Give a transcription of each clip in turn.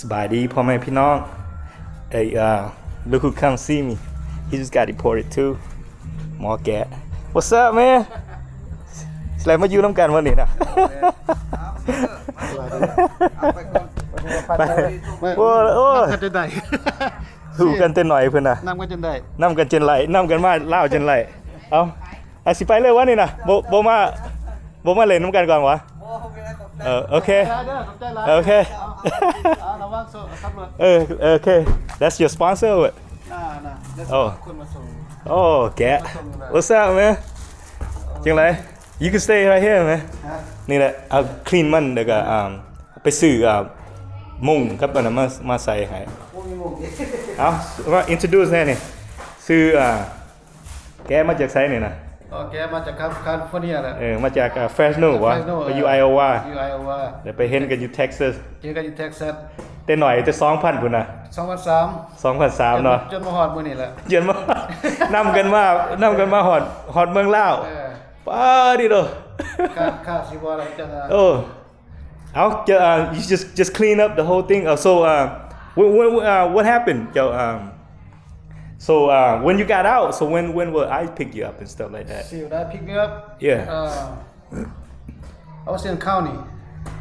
ສະບາຍດີພໍ່ແມ່ພີ່ນ້ອງ. Hey, uh, look who come see me. He just got deported too. ໝໍແກະ. What's up, man? ຊິໄດ້ມາຢູ່ນຳກັນມື້ນີ້ນະ. ໂອ້ ໂອ້ ຮູ້ກັນແຕ່ໜ້ອຍພຸ້ນນະ. ນຳກັນຈົນໄດ້ ນຳກັນຈົນໄດ້ ນຳກັນມາລາວຈົນໄດ້. ເອົາ ອາ ຊິໄປເລີຍວະນີ້ນະ. ບໍ່ ບໍ່ມາ ບໍ່ມາຫຼິ້ນນຳກັນກ່ອນວະ? ເອີ ໂອເຄ ເດີ ຂອບໃຈຫຼາຍ. ໂອເຄ ເອົາ ລະວັງໂຊ ຂັບລົດ. ເອີ ໂອເຄ That's your sponsor? ອ່າ ນະ ໂອ້ ຄົນມາສົ່ງ. ໂອ້ ແກະ What's up, man? ຈັ່ງໃດ? You can stay right here, man. ນີ້ແຫຼະ ເອົາ clean ມັນ ແລ້ວກໍ ອ່າ ໄປຊື້ ອ່າ ມຸ້ງກັບອັນນັ້ນມາ ມາໃສ່ໃຫ້. ໂອ້ ມີມຸ້ງ. ເອົາ ມາ introduce ແດ່ນີ້. ຊື່ ອ່າ ແກມາຈາກໃສນີ້ນະ? ອໍ ແກມາຈາກ California ແຫຼະ. ເອີ ມາຈາກ ອ່າ Fresno ຫວະ? Fresno ໄປຢູ່ ເອີ Iowa ຢູ່ Iowa ແລ້ວໄປເຫັນກັນຢູ່ Texas ເຈີກັນຢູ່ Texas. ແຕ່ໜ້ອຍແຕ່ສອງພັນພຸ້ນນະ. ສອງພັນສາມ ສອງພັນສາມເນາະ ຈົນມາຮອດມື້ນີ້ແຫຼະ. ຈົນມາ ນຳກັນມາ ນຳກັນມາຮອດ ຮອດເມືອງລາວ. ເອີ ປາດຕິໂດ. ຂ້າ ຂ້າຊິບໍ່ໄດ້ຈັງ. ໂອ້ ເອົາ uh, you just, just clean up the whole thing. Uh, so, uh, what, what, uh, what happened? Yo, um, so, uh, when you got out, so when, when will I pick you up and stuff like that? See, when I pick me up? Yeah. Uh, I was in the county.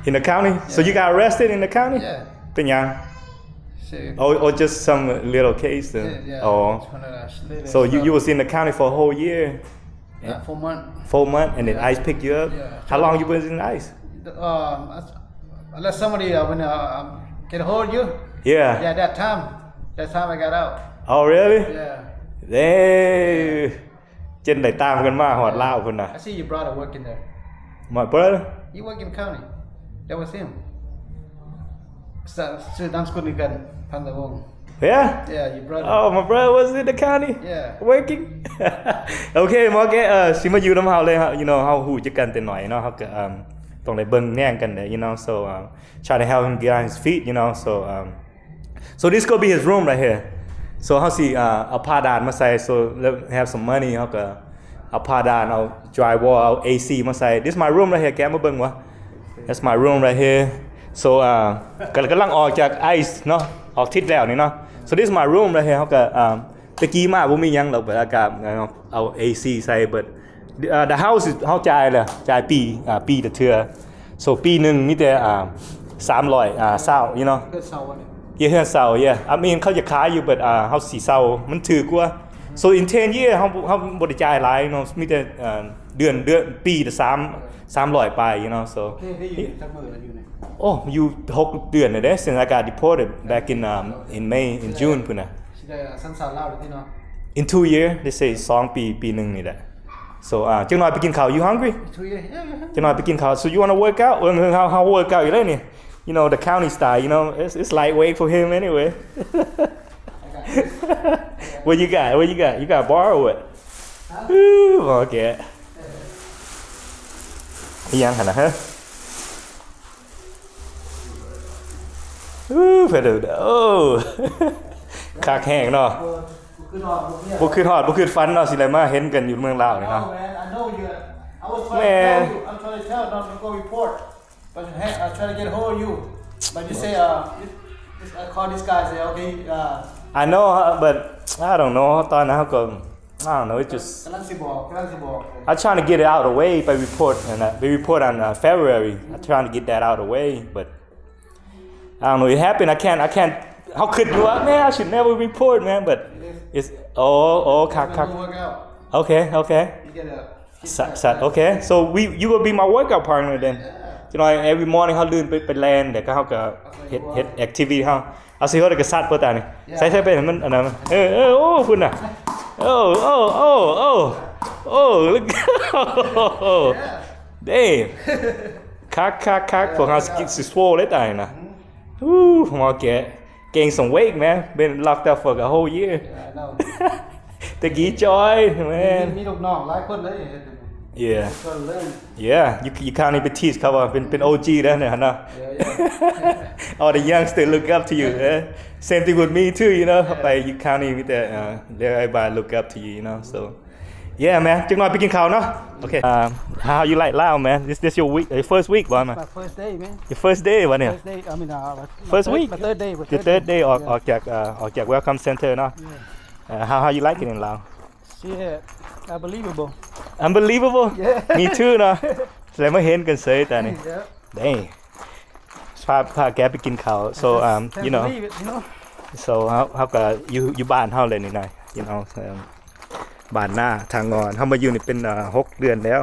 In the county? So you got arrested in the county? Yeah. ເປັນຫຍັງ? See. Oh, oh, just some little case then? Yeah, yeah. Oh. Just one of those little So you, stuff. You was in the county for a whole year? Uh, four month. Four month, and then Yeah. ICE pick you up? Yeah. How long you was in ICE? The, um, I s-, unless somebody, uh, when, uh, um, get a hold of you. Yeah. Yeah, that time. That time I got out. Oh, really? Yeah. Dang. ຈົນໄດ້ຕາມກັນມາຮອດລາວພຸ້ນນະ. I see your brother working there. My brother? He work in county. That was him. ຊື່ນາມສະກຸນຄືກັນ ພັນຕະວົງ. Yeah? Yeah, your brother. Oh, my brother was in the county? Yeah. Working? ໂອເຄ ໝໍແກະ ເອີ ຊິມາຢູ່ນຳເຮົາເລີຍ. You know ເຮົາຮູ້ຈັກກັນແຕ່ໜ້ອຍເນາະ ເຮົາກໍ ເອີ່ມ ຕ້ອງໄດ້ເບິ່ງແຍງກັນແຫຼະ you know. So, um, try to help him get on his feet, you know. So, um, so this gonna be his room right here. So ເຮົາຊິ ອ່າ ເອົາຜ້າດານມາໃສ່ so have some money ເຮົາກໍ ເອົາຜ້າດານ ເອົາ drywall ເອົາ AC ມາໃສ່. This my room right here. ແກະມາເບິ່ງວະ. That's my room right here. So, uh, ກຳ ກຳລັງອອກຈາກ ICE ເນາະ ອອກທິດແລ້ວນີ້ເນາະ. So this my room right here. ເຮົາກໍ uh, ແຕ່ກີ້ມາບໍ່ມີຫຍັງດອກ but ອາກາດເອົາ AC ໃສ່ but, uh, the house is ເຮົາຈ່າຍແລ້ວ ຈ່າຍປີ uh, ປີລະເທື່ອ. So ປີໜຶ່ງມີແຕ່ uh, ສາມຮ້ອຍ uh, ຊາວ you know. ເຮືອນເຊົ່າ yeah, ເຮືອນເຊົ່າ yeah. I mean ເຂົາຢາກຂາຍຢູ່ but, uh, ເຮົາຊິເຊົ່າ ມັນຖືກກວ່າ. So in ten year ເຮົາ ເຮົາບໍ່ໄດ້ຈ່າຍຫຼາຍເນາະ ມີແຕ່ ເອີ່ ເດືອນ ເດືອນ ປີລະສາມ ສາມຮ້ອຍປາຍ you know. So ໂອເຄ ຢູ່ຈັກມື້ລະຢູ່ນີ້? ໂອ້ ຢູ່ຫົກເດືອນແລ້ວເດ້ since I got deported back in, um, in May, in June ພຸ້ນນະ. ຊິໄດ້ສັນຊາດລາວແລ້ວຕິເນາະ? In two year, they say ສອງປີ ປີໜຶ່ງນີ້ແຫຼະ. So, uh, ຈັກໜ້ອຍໄປກິນເຂົ້າ. You hungry? Two year, yeah, yeah. ຈັກໜ້ອຍໄປກິນເຂົ້າ. So you wanna work out? ເອີ ເຮົາ ເຮົາ work out ຢູ່ເລີຍນີ້. You know, the county style, you know, it's, it's lightweight for him anyway. What you got? What you got? You got bar or what? Huh? Ooh, ໝໍແກະ ອີ່ຫຍັງຫັ້ນນະ? ຮະ? Ooh, ເພິ່ນ ໂອ້ ຄັກແຮງເນາະ. ບໍ່ ບໍ່ຄິດຮອດ ບໍ່ຄິດ ບໍ່ຄິດຮອດ ບໍ່ຄິດຝັນເນາະ ຊິໄດ້ມາເຫັນກັນຢູ່ເມືອງລາວນີ້ເນາະ. No, man, I know you. I was trying to tell you. I'm trying to tell you not to go report. But hey, I try to get hold of you. But you say, uh, you, this, I call this guy, say, okay, uh, I know, uh, but I don't know. ຕອນນັ້ນເຮົາກໍ I don't know, it just ກຳລັງຊິບອກ ກຳລັງຊິບອກ. I trying to get it out of the way ໄປ report ຫັ້ນນະ ໄປ report on, uh, February. I trying to get that out of the way, but I don't know, it happened. I can't, I can't. ເຮົາຄິດຢູ່ວ່າ man, I should never report, man, but it's, oh, oh, ຄັກ ຄັກ. It will work out. Okay, okay. You get a ສະ ສະ ໂອເຄ. So we, you gonna be my workout partner then. ຈັກໜ້ອຍ every morning ເຮົາລື່ນໄປ ໄປແລ່ນ ແລ້ວກໍເຮົາກໍເຮັດ ເຮັດ activity ເຮົາ. ເອົາຊິເຮົາໄດ້ກະສັດບໍ່ຕານີ້. ໃສ່ ໃສ່ໄປໃຫ້ມັນອັນນັ້ນ. ເອີ ເອີ ໂອ້ ພຸ້ນນະ. ໂອ້ ໂອ້ ໂອ້ ໂອ້ ໂອ້ look. Damn. ຄັກ ຄັກ ຄັກ. ພວກເຮົາຊິກິນ ຊິໂຊເລີຍຕານີ້ນະ. ອູ້ ໝໍແກະ gain some weight, man. Been locked up for a whole year. Yeah, I know. ແຕ່ກີ້ຈອຍ man. ມີ ມີລູກນ້ອງຫຼາຍຄົນເລີຍ. Yeah. Gotta learn. Yeah, you, you kinda need to teach ເຂົາວ່າເປັນ ເປັນ ໂອຈີ ເດ້ ເນາະ. Yeah, yeah. All the youngsters look up to you, eh? Same thing with me too, you know. ເຮົາໄປຢູ່ county ມີແຕ່ uh, everybody look up to you, you know. So Yeah man ຈັກໜ່ອຍໄປກິນເຂົ້າເນາະ. ໂອເຄ um, how you like Lao man? This this your week, your first week ບໍ່ man? My first day, man. Your first day ບໍ່ນີ້? First day, I mean, uh, my First third, week? My third day, my Your third third day. Day ອອກ ອອກຈາກ ເອີ ອອກຈາກ Welcome Center ເນາະ. Yeah. Uh, how how you like it in Lao? Shit, unbelievable. Unbelievable? Yeah. Me too ເນາະ. ແລ້ວມາເຫັນກັນເສີຍຕານີ້. Yeah. Dang. ພາ ພາແກໄປກິນເຂົ້າ. So, um, you know, Can't believe it, you know. So ເຮົາ ເຮົາກໍຢູ່ ຢູ່ບ້ານເຮົາເລີຍນີ້ນະ you know, um, ບ້ານນາທາງງອນ. ເຮົາມາຢູ່ນີ້ເປັນ ເອີ ຫົກເດືອນແລ້ວ.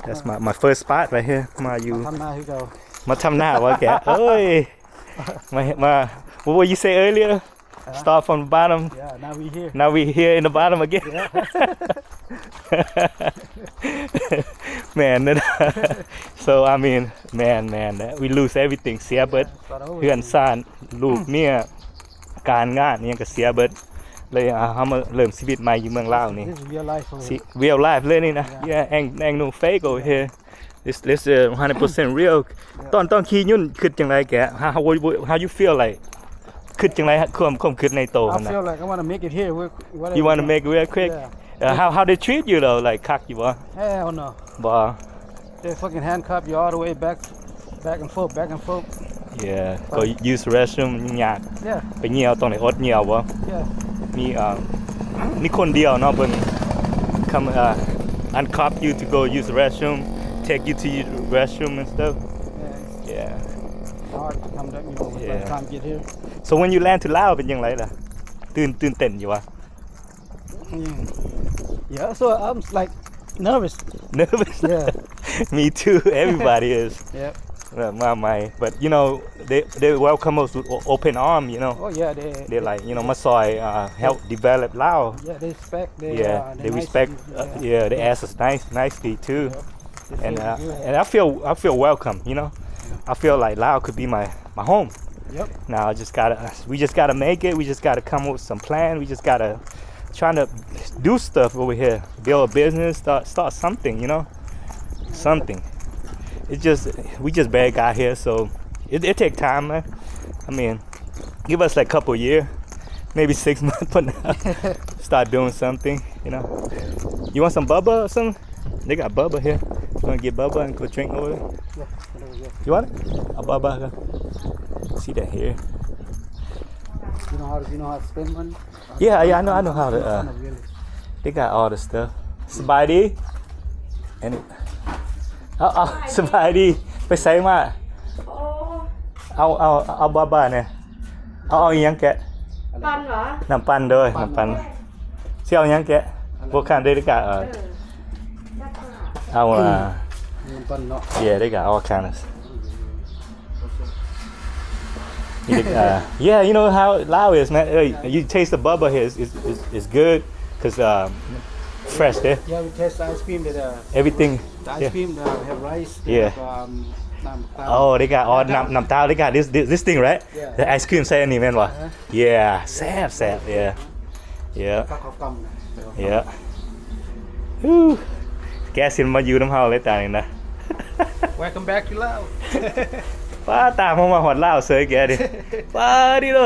That's my my first spot right here. ມາຢູ່ ມາທຳນາຄືເກົ່າ. ມາທຳນາບໍ່ແກ? ເອີຍ ມາ ມາ What what you say earlier? Huh? Start from the bottom. Yeah, now we here. Now we here in the bottom again. Yeah. ແມ່ນເດ້. So I mean, ແມ່ນ ແມ່ນ we lose everything. ເສຍເບິດ. Yeah, start over. ເຮືອນຊານ ລູກເມຍ ການງານອີ່ຫຍັງກໍເສຍເບິດ. ເລີຍ ອ່າ ເຮົາມາເລີ່ມຊີວິດໃໝ່ຢູ່ເມືອງລາວນີ້. This is real life for real. See, real life ເລີຍນີ້ນະ. Yeah. Yeah, ain't ain't no fake over here. This this uh, one hundred percent real. ຕອນ ຕອນຂີ່ຍົນຄິດຈັ່ງໃດແກ? How how how you feel like? ຄິດຈັ່ງໃດ ຄວາມ ຄວາມຄິດໃນໂຕ? I ຫັ້ນນະ. Feel like I wanna make it here. Whatever. You wanna make it real quick? Yeah. Uh, how how they treat you though? Like ຄັກຢູ່ບໍ່? Hell no. ບໍ່. They fucking handcuff you all the way back, back and forth, back and forth. Yeah. ກໍ use restroom ຍາກ. Yeah. ໄປຍ່ຽວຕ້ອງໄດ້ອົດຍ່ຽວບໍ່? Yeah. ມີ ເອີ ມີຄົນດຽວເນາະ ເພິ່ນ come ເອີ uncuff you to go use the restroom, take you to the restroom and stuff. Yeah. Yeah. Hard to come down, you know, by the time you get here. So when you land to Lao ເປັນຈັ່ງໃດລະ? ຕື່ນ ຕື່ນເຕັ້ນຢູ່ຫວາ? Mm. Yeah, so I'm like nervous. Nervous? Yeah. Me too. Everybody is. Yep. ແບບມາໃໝ່ but you know they they welcome us with o- open arm, you know. Oh yeah, they They like, you know, ມາຊ່ອຍ uh, help develop Lao. Yeah, they respect. They, Yeah, uh, they they nice respect. To you. Uh, Yeah. Yeah, they ask us nice nicely too. Yep. They And feel uh, good. And I feel I feel welcome, you know. Yeah. I feel like Lao could be my my home. Yep. Now I just gotta we just gotta make it. We just gotta come up with some plan. We just gotta trying to do stuff over here, build a business, start start something, you know, something. It just we just barely got here, so it it take time, man. I mean, give us like couple year, maybe six months from now, start doing something, you know. You want some bubba or something? They got bubba here. You wanna get bubba and go drink over there? Yeah, whatever, yeah. You want it? A bubba? See that here. You know how to, you know how to spend money? Yeah, yeah, I know, I know how to, uh, Not really. They got all the stuff. ສະບາຍດີ and ເອົາ ເອົາ ສະບາຍດີ ໄປໃສມາ? ໂອ້ ເອົາ ເອົາ ເອົາບາບາແດ່ ເອົາ ເອົາອີ່ຫຍັງແກະ? ປັ່ນຫວາ? ນ້ຳປັ່ນ ໂດຍ ນ້ຳປັ່ນ ຊິເອົາຫຍັງແກະ? What kind they got? ເອີ ເອົາ ເອົາ ເອີ ນ້ຳປັ່ນເນາະ Yeah, they got all kind of You think, uh, yeah, you know how Lao is, man. Hey, you taste the bubba here. It's, it's, it's, it's good 'cause, um, fresh there. Yeah, we taste the ice cream that, uh, Everything. The ice Yeah. cream, uh, have rice, Yeah. have, um, ນ້ຳຕາວ Oh, they got all ນ້ຳ ນ້ຳຕາວ they got this, this, this thing, right? Yeah. The ice cream ໃສ່ອັນນີ້ແມ່ນບໍ່? Uh-huh. Yeah, ແຊບ ແຊບ yeah. Yeah. ກັບເຂົ້າກ່ຳນະ Yeah. ຮູ້ ແກຊິມາຢູ່ນຳເຮົາເລີຍຕານີ້ນະ Welcome back to Lao. ປ້າ ຕາມເຮົາມາຮອດລາວເສີຍແກນີ້ ປ້າ ດີໂລ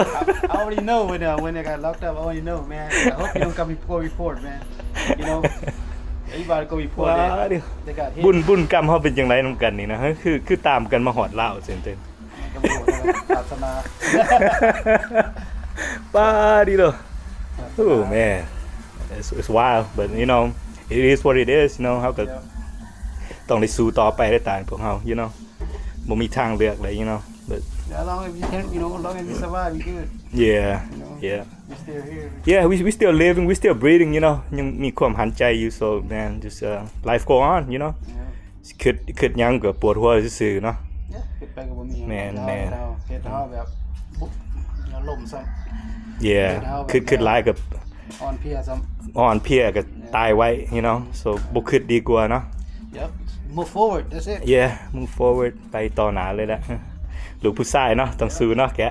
I already know when, uh, when I got locked up, I already know, man. I hope you don't come before report, man. You know, everybody go report ປ້າ it. ດີ They got hit. ບຸນ ບຸນກຳເຮົາເປັນຈັ່ງໃດນຳກັນນີ້ນະ ຄື ຄືຕາມກັນມາຮອດລາວເຊັ່ນ ຕຳຫຼວດ ສາສະໜາ ປ້າ ດີໂລ Oh man, it's, it's wild, but you know, it is what it is, you know. ເຮົາກໍ Yeah. ຕ້ອງໄດ້ສູ້ຕໍ່ໄປໄດ້ຕາມພວກເຮົາ you know. ບໍ່ມີທາງເລືອກເລີຍ you know. But As long as we can, you know, as long as we survive, we good. Yeah, You know, yeah. we still here. Yeah, we we still living, we still breathing, you know. ຍັງມີຄວາມຫັນໃຈຢູ່ so man, just, uh, life go on, you know. Yeah. ຄິດ ຄິດຫຍັງກໍປວດຫົວຊື່ໆເນາະ ເຮັດໄປກໍບໍ່ມີຫຍັງ ແມ່ນໆ ເຮັດເຮົາແບບ ອາລົມຊ້ຳ Yeah ເຮັດເຮົາແບບ ຄິດ ຄິດຫຼາຍກໍອ່ອນເພຍຊ້ຳ ອ່ອນເພຍກໍຕາຍໄວ you know, so ບໍ່ຄິດດີກວ່າເນາະ Yep. Move forward, that's it. Yeah, move forward ໄປຕໍ່ໜ້າເລີຍແຫຼະ ລູກຜູ້ຊາຍເນາະ ຕ້ອງສູ້ເນາະແກະ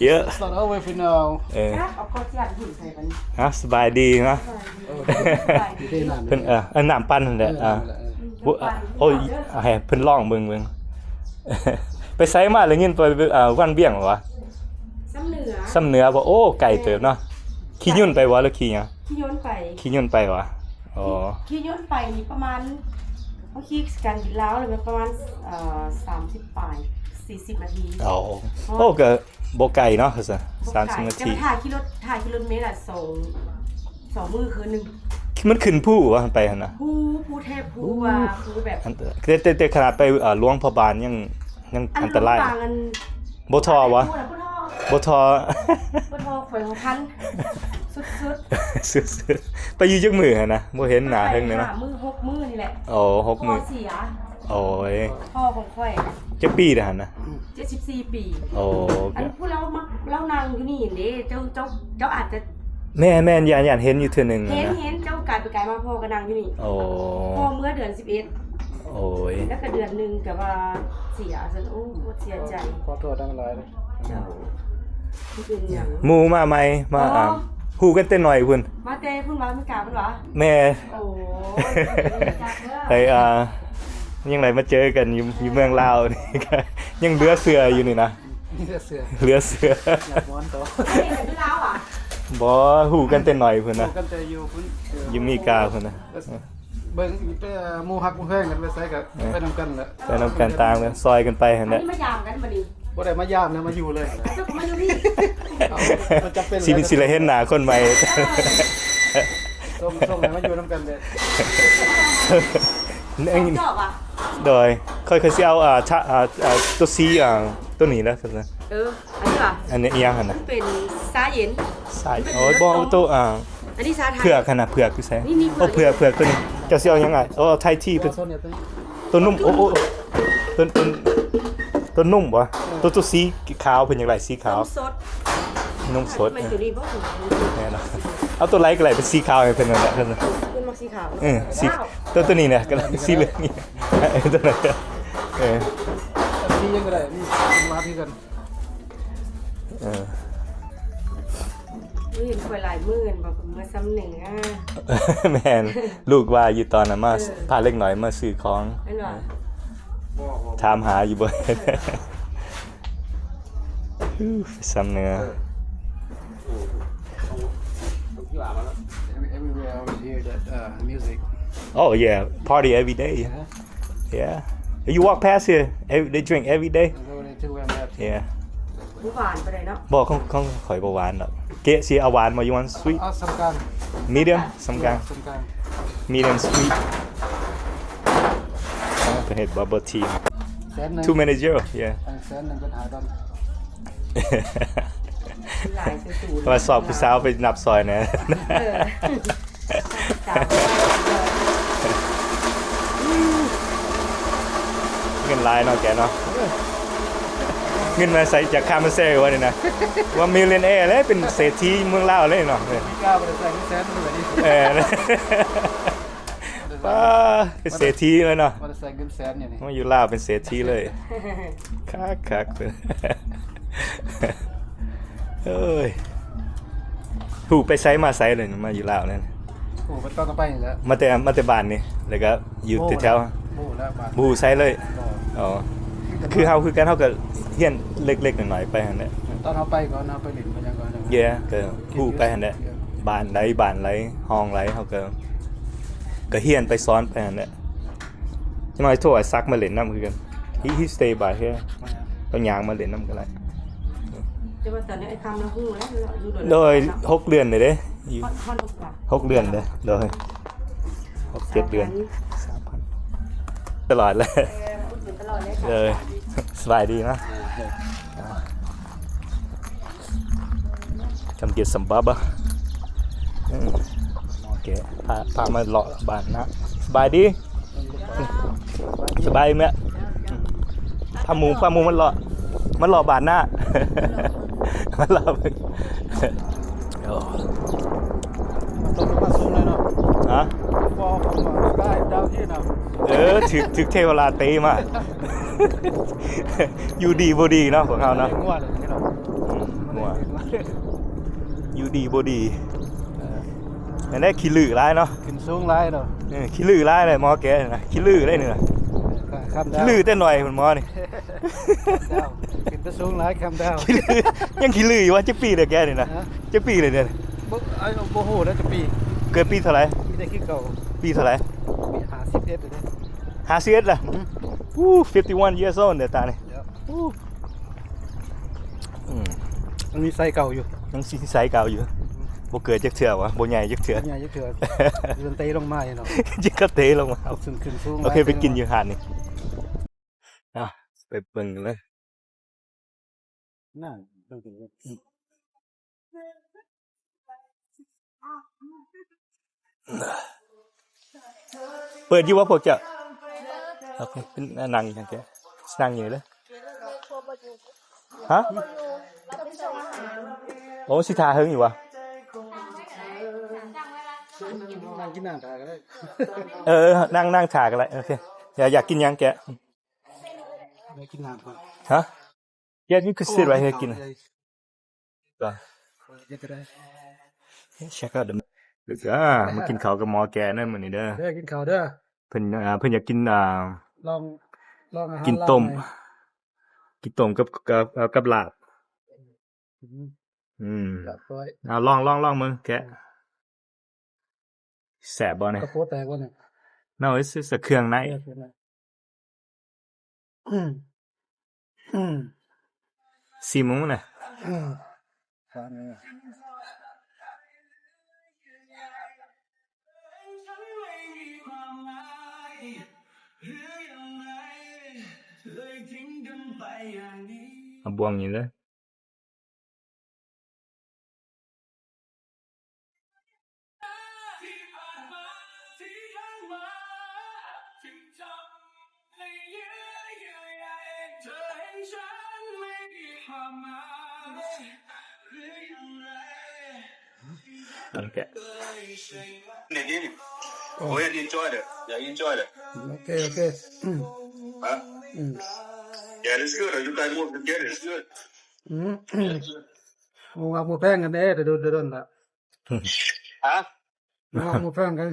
Yeah. Start over for now. ເອີ ເອົາເຂົ້າຈານຫຸ່ນໃສ່ມັນ ຮະ ສະບາຍດີເນາະ ເອີ ເພິ່ນ ເອີ ເອີ ນ້ຳປັ່ນຫັ້ນແຫຼະ ເອີ ເອີ ນ້ຳປັ່ນ ໂອ້ຍ ເອີ ໃຫ້ເພິ່ນລອງເບິ່ງ ເບິ່ງ ໄປໃສມາ ໄດ້ຍິນໄປ ເອີ ວັນວຽງຫວາ? ຊຳເໜືອ ຊຳເໜືອບໍ່? ໂອ້ ໄກເຕີບເນາະ ຂີ່ຍົນໄປບໍ່ ຫຼືຂີ່ຫຍັງ? ຂີ່ຍົນໄປ ຂີ່ຍົນໄປຫວາ? ອໍ ຂີ່ຍົນໄປນີ້ປະມານ ເຮົາຂີ່ການບິນລາວແລ້ວປະມານ ເອີ ສາມສິບປາຍ ສີ່ສິບນາທີ. ອໍ ໂອ້ ກະບໍ່ໄກເນາະ ສາມສິບນາທີ. ແຕ່ຖ້າຂີ່ລົດ ຖ້າຂີ່ລົດເມລະສອງ ສອງມື້ຄືນໜຶ່ງ. ມັນຂຶ້ນພູຫວາ ໄປຫັ້ນນະ? ພູ ພູແທບ ພູວ່າ ພູແບບ ອັນ ແຕ່ ແຕ່ ແຕ່ຂະໜາດໄປ ເອີ ຫຼວງພະບາງຍັງ ຍັງອັນຕະລາຍ. ບໍ່ທໍ້ຫວາ? ບໍ່ທໍ້ ບໍ່ທໍ້ ແຂວງຫົວພັນ ສຸດໆ ສຸດໆ. ໄປຢູ່ຈັກມື້ຫັ້ນນະ? ບໍ່ເຫັນໜ້າເຖິງເລີຍເນາະ. ຫ້າມື້ ຫົກມື້ນີ້ແຫຼະ. ໂອ້ ຫົກມື້ ພໍ່ເສຍ. ໂອ້ຍ ພໍ່ຂອງຂ້ອຍ. ຈັກປີແລ້ວຫັ້ນນະ? ເຈັດສິບສີ່ປີ. ໂອ້ ອັນຜູ້ລາວມັກ ລາວນັ່ງຢູ່ນີ້ເດ້ ເຈົ້າ ເຈົ້າ ເຈົ້າອາດຈະ ແມ່ນໆ ຢ້ານ ຢ້ານເຫັນຢູ່ເທື່ອໜຶ່ງ. ເຫັນ ເຫັນ ເຈົ້າກາຍໄປກາຍມາ ພໍ່ກໍນັ່ງຢູ່ນີ້. ໂອ້ ພໍ່ເມືອເດືອນສິບເອັດ. ໂອ້ຍ ແລ້ວກໍເດືອນໜຶ່ງກໍວ່າເສຍຊັ້ນ. ໂອ້ ເສຍໃຈ. ຂໍໂທດນຳຫຼາຍເດີ. ເຈົ້າ ບໍ່ເປັນຫຍັງ. ໝູ່ມາໃໝ່ ມາ ອໍ ອ່າ ຮູ້ກັນແຕ່ນ້ອຍພຸ້ນ. ມາແຕ່ພຸ້ນຫວາ? ອາເມລິກາພຸ້ນຫວາ? ແມ່. ໂອ້ ໄປ ອ່າ ຍັງໄດ້ມາເຈີກັນຢູ່ ຢູ່ເມືອງລາວນີ້ ຍັງເຫຼືອເຊື່ອຢູ່ນີ້ນະ. ເຫຼືອເຊື່ອ ເຫຼືອເຊື່ອ. ອັນນີ້ກໍຄືລາວຫວາ? ບໍ່ ຮູ້ກັນແຕ່ນ້ອຍພຸ້ນນະ. ຮູ້ກັນແຕ່ຢູ່ພຸ້ນ ຢູ່ເມກາພຸ້ນນະ. ເບິ່ງ ເອີ ໝູ່ຮັກໝູ່ແພງກັນ ໄປໃສກໍ ເອີ ໄປນຳກັນແຫຼະ. ໄປນຳກັນ ຕາມກັນ ຊ່ອຍກັນໄປຫັ້ນແຫຼະ. ອັນນີ້ມາຢາມກັນບັດນີ້. ບໍ່ໄດ້ມາຢາມນະ ມາຢູ່ເລີຍ. ເຈົ້າກໍມາຢູ່ພີ້. ເອົາ ມັນຈຳເປັນ ຊິ ຊິໄດ້ເຫັນໜ້າຄົນໃໝ່. ເອີ ສົ່ງ ສົ່ງໃຫ້ມາຢູ່ນຳກັນເດີ. ຊອບອະ? ໂດຍ ຂ້ອຍ ຂ້ອຍຊິເອົາ ອ່າ ຊະ ອ່າ ອ່າ ຕົວສີ ອ່າ ຕົວນີ້ນະ. ເອີ ອັນນີ້ຫວາ? ອັນນີ້ອີ່ຫຍັງຫັ້ນນະ? ມັນເປັນຊາເຢັນ. ຊາ ໂອ້ຍ ບໍ່ ຕົວ ອ່າ ອັນນີ້ຊາໄທ. ເຜືອກຫັ້ນນະ ເຜືອກຢູ່ໃສ? ນີ້ ນີ້ ໂອ້ ເຜືອກ ເຜືອກ ເຜືອກຕົວນີ້. ເຈົ້າຊິເອົາຫຍັງອ້າຍ? ໂອ້ ໄທທີເພິ່ນ. ຕົວນຸ້ມ ໂອ້ ໂອ້ ຕົວ ຕົວ ຕົວນຸ້ມບໍ່? ເອີ ຕົວ ຕົວສີຂາວ ເພິ່ນຢາກໄດ້ສີຂາວ. ນົມສົດ ນົມສົດ. ແມ່ນຕົວນີ້ບໍ່? ແມ່ນເນາະ. ເອົາຕົວໃດກໍໄດ້ ເປັນສີຂາວໃຫ້ເພິ່ນນັ້ນແຫຼະ. ເພິ່ນມັກສີຂາວ. ເອີ ສີ ຕົວ ຕົວນີ້ນະ ກໍໄດ້ ສີເຫຼືອງນີ້. ເອີ ຕົວນັ້ນ. ເອີ ສີຫຍັງກໍໄດ້ ນີ້ ມາຄືກັນ. ເອີ ເຫັນຂ້ອຍຫຼາຍມື້ແມ່ນບໍ່ ເມື່ອຊ່ຳໜຶ່ງ. ແມ່ນ ລູກວ່າຢູ່ຕອນນັ້ນມາ ເອີ ພາເດັກນ້ອຍມາຊື້ຂອງ. ແມ່ນບໍ່? ເອີ ຖາມຫາຢູ່ບໍ່? ເອີ ຊ່ຳເໜືອ. ເອີ Every-, everywhere over here that, uh, music. Oh, yeah. Party every day. Yeah. Yeah. You walk past here, every, they drink every day. Yeah. ບໍ່ຫວານປານໃດເນາະ. ບໍ່ ຂອງ ຂອງຂ້ອຍບໍ່ຫວານດອກ. ເກະຊິເອົາຫວານບໍ່? You want sweet? ເອົາສ່ຳກາງ. Medium? ສ່ຳກາງ. Yeah, ສ່ຳກາງ. Medium sweet. ເພິ່ນເຮັດ bubble tea. ແສນໜຶ່ງ. Too many zero. Yeah. ແສນໜຶ່ງເປັນຫ້າດອນ. ຫຼາຍສຸດໆ ວ່າຊອບຜູ້ສາວໄປນັບຊອຍແດ່. ເອີ ເງິນຫຼາຍເນາະແກເນາະ. ເງິນມາໃສ ຈາກຄາມາແຊຢູ່ວະນີ້ນະ. ວ່າມິລເລຍນແອເລີຍ ເປັນເສດຖີເມືອງລາວເລີຍເນາະ. ເອີ ເປັນເສດຖີເລີຍເນາະ. ບໍ່ໄດ້ໃຊ້ເງິນແສນຢູ່ນີ້ ມາຢູ່ລາວເປັນເສດຖີເລີຍ. ຄັກໆ ເອີຍ ຮູ້ໄປໃສມາໃສເລີຍ ມາຢູ່ລາວນັ້ນ. ໂອ້ ມັນຕ້ອງໄປນີ້ແຫຼະ ມາແຕ່ ມາແຕ່ບ້ານນີ້ ແລ້ວກໍຢູ່ແຖວໆ ບໍ່ຮູ້ແລ້ວ ບໍ່ຮູ້ໃສເລີຍ. ອໍ ຄືເຮົາຄືກັນ ເຮົາກໍຮຽນເລັກໆນ້ອຍໆໄປຫັ້ນແຫຼະ. ຕອນເຮົາໄປກ່ອນ ເຮົາໄປຫຼິ້ນໄປຫຍັງກ່ອນ ເອີ ກໍຮູ້ໄປຫັ້ນແຫຼະ. ບ້ານໃດ ບ້ານໃດ ຫ້ອງໃດ ເຮົາກໍ ກໍຮຽນໄປ ສອນໄປຫັ້ນແຫຼະ. ຈັກໜ່ອຍໂທໃຫ້ສັກມາຫຼິ້ນນຳຄືກັນ. He, he stay by here. ເອົາຫຍັງມາຫຼິ້ນນຳກໍໄດ້. ແຕ່ວ່າຕອນນີ້ໄອ້ຄຳລະຮູ້ແລ້ວເນາະ ຢູ່ໂດນ ໂດຍ ແລ້ວເນາະ ຫົກເດືອນເດ້ ຢູ່ ຮອດ ຮອດຫົກເດືອນ ຫົກເດືອນເດ້. ໂດຍ ຫົກເຈັດເດືອນ ສາມພັນ ສາມພັນ ຕະຫຼອດແຫຼະ. ເອີ ອຸດໜູນຕະຫຼອດເລີຍ. ເອີ ສະບາຍດີເນາະ. ເອີ Come get some baba. ເອີ ໂອເຄ ພາ ພາມາເລາະບ້ານນະ. ສະບາຍດີ. ສະບາຍແມ່. ພາໝູ ພາໝູມາເລາະ ມາເລາະບ້ານນະ ມາເລາະເບິ່ງ. ໂອ້ ມັນຕົກລົງມາສູງເລີຍເນາະ. ຮະ? ບໍ່ ບໍ່ໄດ້ດາວທີ່ນະ. ເອີ ຖືກ ຖືກເທວະລາເຕະມາ. ຢູ່ດີບໍ່ດີເນາະ ພວກເຮົາເນາະ. ງົວເລີຍເນາະ. ອືມ ງົວ ຢູ່ດີບໍ່ດີ. ເອີ ແມ່ນແຫຼະ ຂີ້ລືຫຼາຍເນາະ. ຂຶ້ນສູງຫຼາຍເນາະ. ເອີ ຂີ້ລືຫຼາຍເລີຍ ໝໍແກນະ ຂີ້ລືເລີຍນີ້ນະ. ຂ້າມດາວ ຂີ້ລືແຕ່ນ້ອຍພຸ້ນໝໍນີ້. ຂ້າມດາວ ຂຶ້ນໄປສູງຫຼາຍ ຂ້າມດາວ. ຂີ້ລື ຍັງຂີ້ລືຢູ່ຫວາ? ຈັກປີແລ້ວແກນີ້ນະ? ຮະ? ຈັກປີແລ້ວເດ? ບໍ່ ອ້າຍ ບໍ່ຮູ້ແລ້ວຈັກປີ. ເກີດປີເທົ່າໃດ? ມີແຕ່ຄືເກົ່າ. ປີເທົ່າໃດ? ປີຫ້າສິບເອັດເດ້. ຫ້າສິບເອັດລະ? ອືມ. ອູ້ fifty-one years old ເດ້ຕານີ້. ອູ້ ອືມ ຍັງນິໄສເກົ່າຢູ່. ຍັງນິໄສເກົ່າຢູ່. ອືມ. ບໍ່ເກີດຈັກເທື່ອວະ, ບໍ່ໃຫຍ່ຈັກເທື່ອ. ບໍ່ໃຫຍ່ຈັກເທື່ອ. ເດີນເຕະລົງມາເນາະ. ຈິງກໍເຕະລົງມາ. ຂຶ້ນ ຂຶ້ນສູງ. ໂອເຄ ໄປກິນຢູ່ຮ້ານນີ້. ອ່ະ ໄປເບິ່ງເລີຍ. ນັ້ນ ເປີດຢູ່ບໍ່ພວກເຈົ້າ? ໂອເຄ ເປັນ ນັ່ງຢູ່ຫັ້ນແກ ນັ່ງຢູ່ເດີ. ຮະ? ໂອ້ ຊິຖ້າເຫິງຢູ່ຫວາ? ນັ່ງກິນນ້ຳຖ້າກໍໄດ້. ເອີ ນັ່ງ ນັ່ງຖ້າກໍໄດ້. ໂອເຄ ຢາກ ຢາກກິນຫຍັງແກ? ໄດ້ກິນນ້ຳກ່ອນ. ຮະ? Yes, you could sit right here ກິນ. ກໍ check out the ອ່າ ມາກິນເຂົ້າກັບໝໍແກເດີມື້ນີ້ເດີ. ເດີ ກິນເຂົ້າເດີ. ເພິ່ນ ອ່າ ເພິ່ນຢາກກິນ ອ່າ ລອງ ລອງອາຫານ ກິນຕົ້ມ ກິນຕົ້ມກັບ ກັບ ກັບລາບ. ອືມ ອືມ ເອົາລອງ ລອງ ລອງເບິ່ງແກະ. ແຊບບໍ່ນີ້? ກະໂປະແຕກບໍ່ນີ້? No, it's just a ເຄື່ອງໃນ. ເຄື່ອງໃນ. ອືມ ອືມ ຊີມເບິ່ງນະ. ອືມ ເອົາບ່ວງນີ້ເດີ. ໂອເຄ ໂອເຄ ເຮັດ enjoy ເດີ ເຮັດ enjoy ເດີ. ໂອເຄ ໂອເຄ ອືມ ຮະ ອືມ Yeah, it's good. You guys work together, it's good. ອືມ ໂອ້ ເອົາໝູ່ແພງກັນເດ້ ແຕ່ດົນ ແຕ່ດົນລະ. ຮະ? ເອົາໝູ່ແພງກັນ.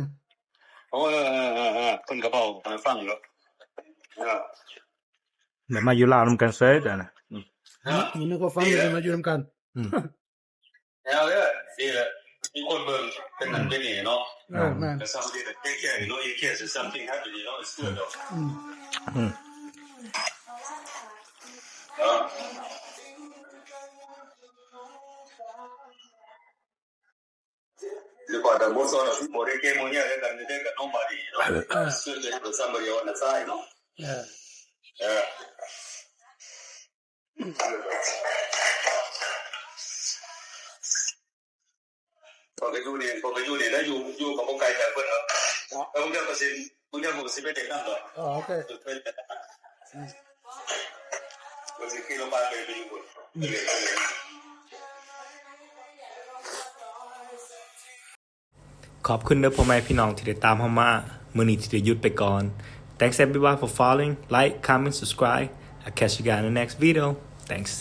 ໂອ້ ເອີ ເອີ ເອີ ເອີ ເພິ່ນກໍເວົ້າໃຫ້ຟັງຢູ່. ເອີ ແບບມາຢູ່ລາວນຳກັນເສີຍ ອືມ ເອີ ມັນນຶກວ່າຟັງ ເອີ ມາຢູ່ນຳກັນ. ອືມ ແລ້ວເດີ ດີແຫຼະ ມີຄົນເບິ່ງ ເປັນນັ້ນເປັນນີ້ເນາະ. ເອີ ແມ່ນ But somebody that take care, you know, in case if something happen, you know, it's good though. ອືມ ອືມ ເອີ Because the most of the people, they came on here, they got, they got nobody, you know. ເອີ It's good to have somebody on the side, you know. ເອີ ເອີ ຂ້ອຍກໍຢູ່ນີ້ ຂ້ອຍກໍຢູ່ນີ້ແຫຼະ ຢູ່ ຢູ່ກໍບໍ່ໄກຈາກເພິ່ນດອກ. ເອີ ບາງເທື່ອກໍຊິ ບາງເທື່ອຂ້ອຍກໍຊິໄປເຕັ້ນນຳດອກ. ອໍ ໂອເຄ ເພິ່ນ ອືມ ກໍຊິຂີ່ລົດໄຟໄປ ໄປຢູ່ພຸ້ນ. ອືມ ຂອບຄຸນເດີພໍ່ແມ່ພີ່ນ້ອງທີ່ໄດ້ຕາມເຮົາມາ. ມື້ນີ້ຊິໄດ້ຢຸດໄປກ່ອນ. Thanks everyone for following. Like, comment, subscribe. I'll catch you guys in the next video. Thanks.